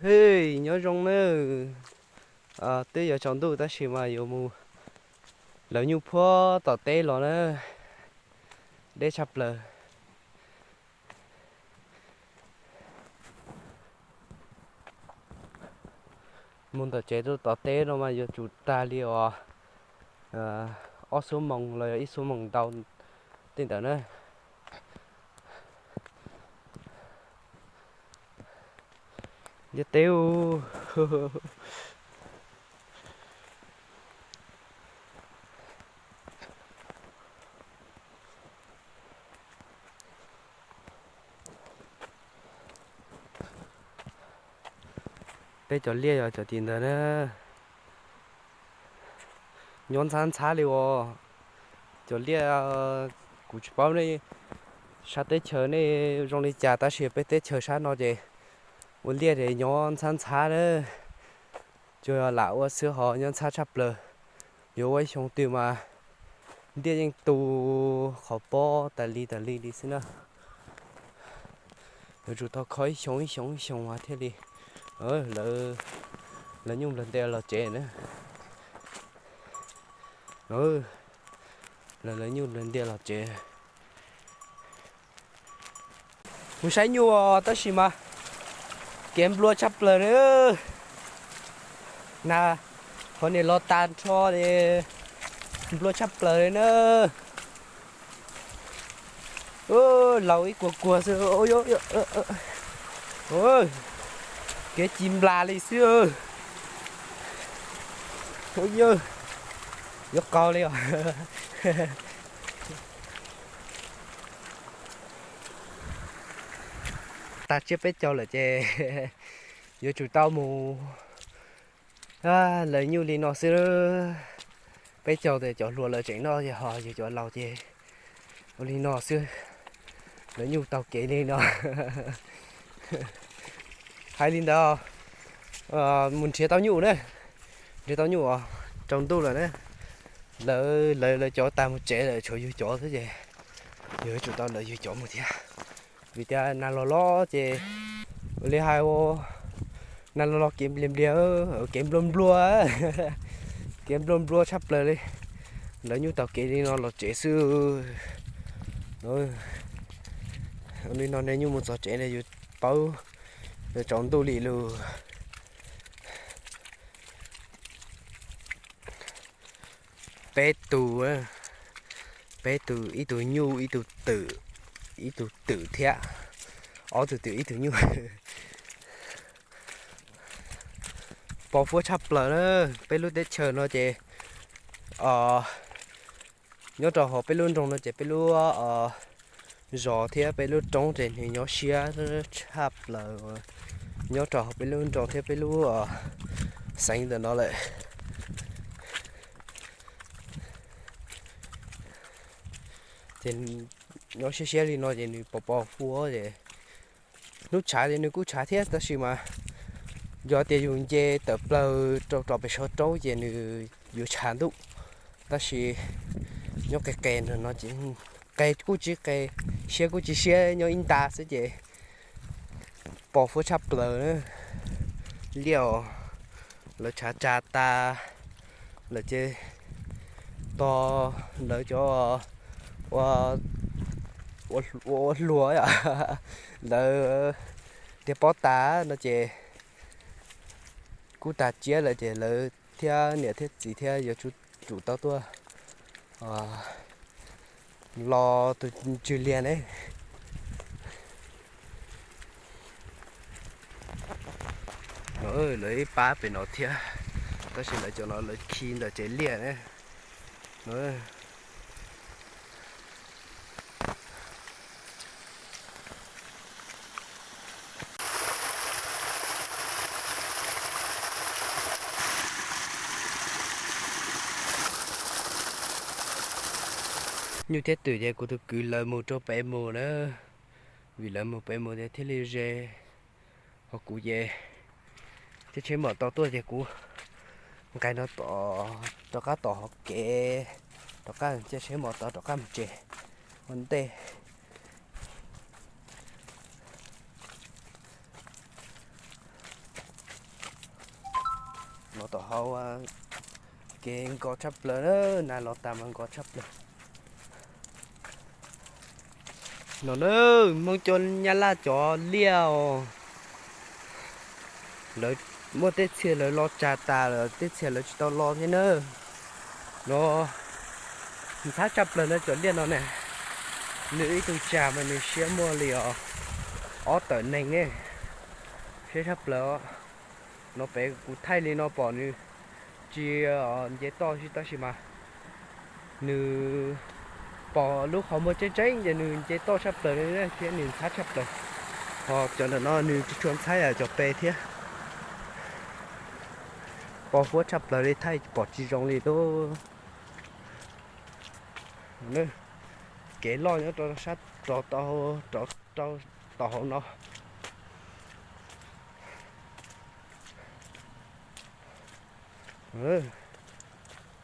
Hej, nyob zoo nawb. Twb yuav tsaus ntuj tab sis mas yuav mus lawv nyuj puag tom teb los na. Deb tshaj plaws. Mus tom tsev rau tom teb no mas yuav tsum tag li os ob xuab moos los yog ib xuab moos ntau tej ntawd na. Ntiaj teb u. Peb cov liaj yog cov tim ntawd na. Nyob ntxhab ntxhab li os. Cov liaj, kuv tsis paub nej sab teb chaws nej zoo li cas tab sis peb teb chaws sab no ces ua liaj ces nyob ntxhab ntxhab na. Tsuas yog lam ua xwb ho nyob ntxhab tshaj plaws. Yuav ua ib xyoo twg mas ntiaj yeej tu qhov pob tas li tas li li xwb na. Yuav tsum tau kho ib xyoo ib xyoo ib xyoo mas thiaj li lawv nyuj nplawg ntia los tsev na. Lawv, lawv nyuj nplawg ntia los tsev. Mus saib nyuj tab sis mas kev nplua tshaj plaws na. Na, qhov niam los tas nrho li, nplua tshaj plaws li na. Laus ib kuag kuag xwb. Kev ci nplas li xwb. Yuav qaug li os. Tag tsiab peb caug lawm ces yuav tsum tau mus lawv nyuj li no xwb. Peb caug tias cov hluas lawv tseem noj ho yus cov laus ces ua li no xwb. Lawv nyuj taug kev li no. Hais li ntawd, mus nrhiav tau nyuj na. Nrhiav tau nyuj os, tsaus ntuj lawm na. Lawv, lawv, lawv cov tag mus tsev lawm tshuav yus cov xwb ces yus yuav tsum tau lawv yus cov mus thiab. Vim tias nag los los ces ua li hais ua, nag los los kev nplias nplias, kev nplua nplua, kev nplua nplua tshaj plaws li. Lawv nyuj taug kev li no los tsev xwb. Li no ne nyuj mus txog tsev ne yus paub, yus tsaus ntuj li lus. Peb tug, peb tug, ib tug nyuj, ib tug twm, ib tug twm thiab, ob tug twm ib tug nyuj. Pos fuab tshaj plaws na. Peb lub teb chaws no ces nyob rau hauv peb lub nroog no ces peb lub zos thiab peb lub roob ces nws nyob siab tshaj plaws nyob rau hauv peb lub nroog thiab peb lub xeev ntawm no lawm. Ces nyob siab siab li no ces nws pos pos fuab ces hnub tshav ces nws kuj tshav thiab tab sis mas yog tias yus nce tawm plaws rau rov pem saum roob ces nws yuav tshav ntuj. Tab sis nyob qis qis no ces qis kuj tsis qis, siab kuj tsis siab, nyob ib nta xwb ces pos fuab tshaj plaws na. Liaj os, lawv tshav tsa tas lawm ces tos lawv cov ua, ua, ua hluas, lawv tias pob tas no ces kuj tas tsiab lawm ces lawv thiab niam thiab txiv thiab yuav tsum tau tuaj los tus ntsws liag ne. Lawv ib pab pem no thiab, tab sis lawv cov no lawv khi ntawm tsev liaj ne. Nyuj thiab twm ces kuv tus kwv lawv mus rau pem mus na, vim lawv mus pem mus ces thiaj li ze. Ho kuv ces caij tsheb mom tau tuaj ces kuv nqes no tom, rov qab tom hauv kev, rov qab caij tsheb mom tau rov qab mus tsev ua ntej. Los tom hauv kev nkos tshaj plaws na, nas los tas mas nkos tshaj plaws. No na, Hmoob cov Nyab Laj cov liaj os, lawv muaj tej txhia lawv los tsag tas lawm, tej txhia lawv tsis tau los thiab na. No ntxhab tshaj plaws na cov liaj no ne. Nws ib tug tsag mas nws siab muaj li os ob tawm neeg ne, siab tshaj plaws os. No pem kuv thaij li no pom nws tsis nce toj tab sis mas nws pom lub qhov muag tseeb tseeb ces nws nce toj tshaj plaws li thiab nws ntxhab tshaj plaws. Ho cov ntawm no nws tsis tshua ntxhab cov pem thiab. Pos huab tshaj plaws li thaij pom tsis zoo li lub. Kev loj nyob rau sab rov rau tom hauv no.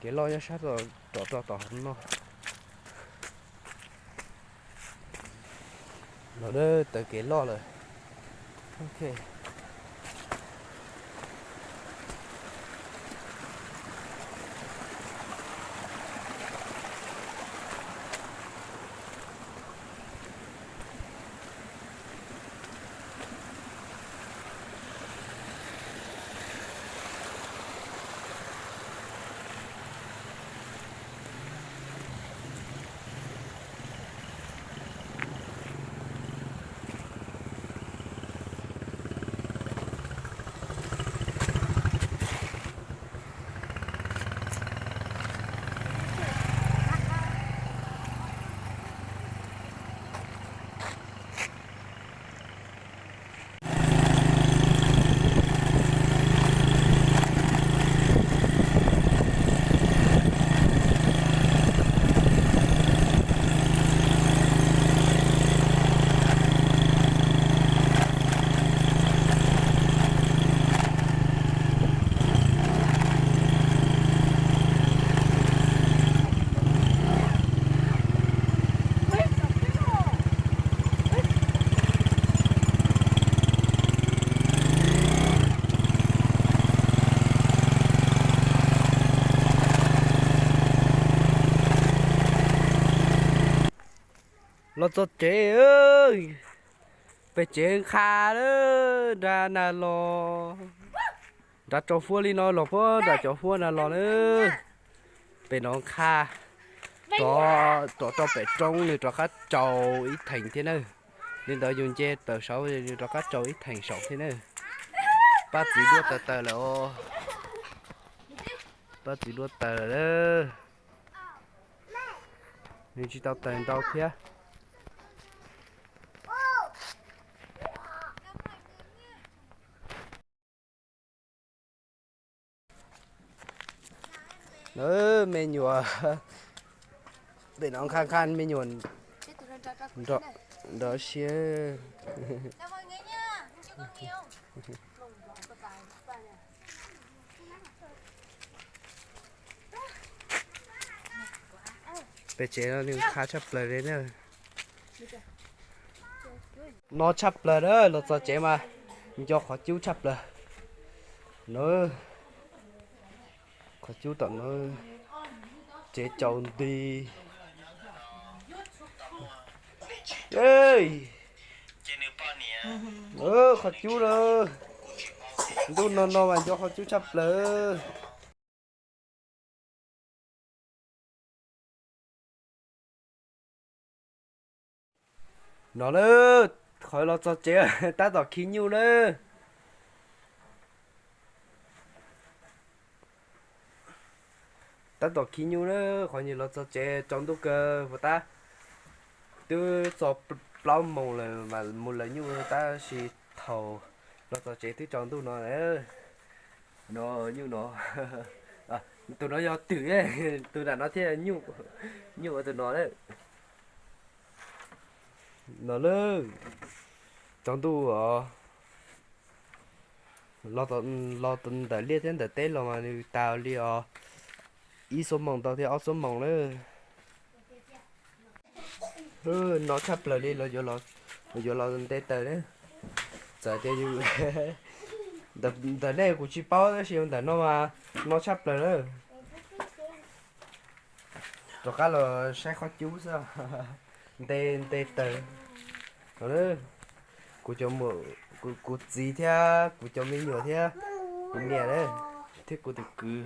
Kev loj nyob sab rov rau tom hauv no. Los taws kev loj lawm. Los txog tsev, pem tsev nqha lawm, nrad nas los, nrad tsaus huab li no los puag nram cov huab na los na. Pem no nqha, rov rau pem roob nws rov qab tsaus ib theem thiab na. Li ntawd yus nce tawm saud yus rov qab tsaus ib theem saud thiab na. Pab txiv duab tawv tawv lawm os. Pab txiv duab tawv lawm. Nws tsis tau tawv ntau thiab. Me nyuam, pem no nqha nqha me nyuam nrov siab. Pem tsev no nws nqha tshaj plaws li na. No tshaj plaws na, los txog tsev mas nco qhov cub tshaj plaws. No, qhov cub tom no, tsev tsaus nti. Qhov cub lawm, ntuj no no mas nco qhov cub tshaj plaws. No lawm, qhov los txog tsev tab tom khi nyuj na. Tab tom khi nyuj na, qhov nyuam los txog tsev tsaus ntuj kawg puas tab. Twb txog plaub moos lawm mas mus lawv nyuj tab sis thaum los txog tsev twb tsaus ntuj no. No nyuj no, tus no yog twm, tus nram no thiaj nyuj, nyuj ua tus no na. No lawm, tsaus ntuj os. Los ntawm liaj thiab ntawm teb los mas nws tas li os, ib xuab moos ntau thiab ob xuab moos lawm. No tshaj plaws li, yuav los nte taws na. Txawm tias yus Ntawm nej kuv tsis paub tab sis ntawm no mas no tshaj plaws lawm. Rov qab los saib qhov cub xwb. Nte, nte taws. Kuv cov, kuv txiv thiab kuv cov me nyuam thiab kuv niam thiab kuv tus kwv.